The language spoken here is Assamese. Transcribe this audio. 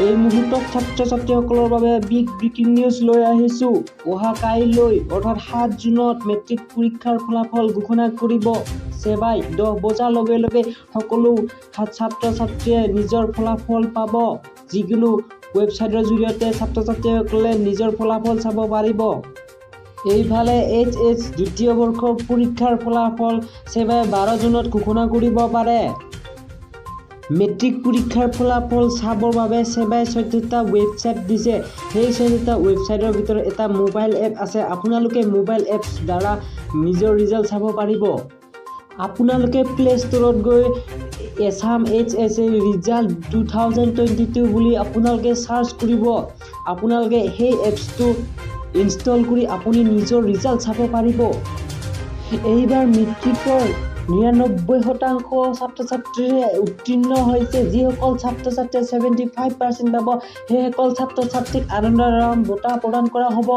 এই মুহূৰ্তত ছাত্ৰ ছাত্ৰীসকলৰ বাবে বিগ ব্ৰেকিং নিউজ লৈ আহিছোঁ। অহা কাইলৈ অৰ্থাৎ 7 জুনত মেট্ৰিক পৰীক্ষাৰ ফলাফল ঘোষণা কৰিব ছেবাই। 10 বজাৰ লগে লগে সকলো ছাত্ৰ ছাত্ৰীয়ে নিজৰ ফলাফল পাব। যিকোনো ৱেবছাইটৰ জৰিয়তে ছাত্ৰ ছাত্ৰীসকলে নিজৰ ফলাফল চাব পাৰিব। এইফালে এইচ এছ দ্বিতীয় বৰ্ষৰ পৰীক্ষাৰ ফলাফল ছেবাই 12 জুনত ঘোষণা কৰিব পাৰে। মেট্ৰিক পৰীক্ষাৰ ফলাফল চাবৰ বাবে ছেবাই 14টা ৱেবছাইট দিছে। সেই 14টা ৱেবছাইটৰ ভিতৰত এটা মোবাইল এপ আছে। আপোনালোকে মোবাইল এপছ দ্বাৰা নিজৰ ৰিজাল্ট চাব পাৰিব। আপোনালোকে প্লে ষ্ট'ৰত গৈ "Assam HSA result 2022" বুলি আপোনালোকে চাৰ্চ কৰিব। আপোনালোকে সেই এপছটো ইনষ্টল কৰি আপুনি নিজৰ ৰিজাল্ট চাব পাৰিব। এইবাৰ মেট্ৰিকৰ 99% ছাত্ৰ ছাত্ৰীয়ে উত্তীৰ্ণ হৈছে। যিসকল ছাত্ৰ ছাত্ৰীয়ে 75% পাব, সেইসকল ছাত্ৰ ছাত্ৰীক আনন্দৰাম বঁটা প্ৰদান কৰা হ'ব।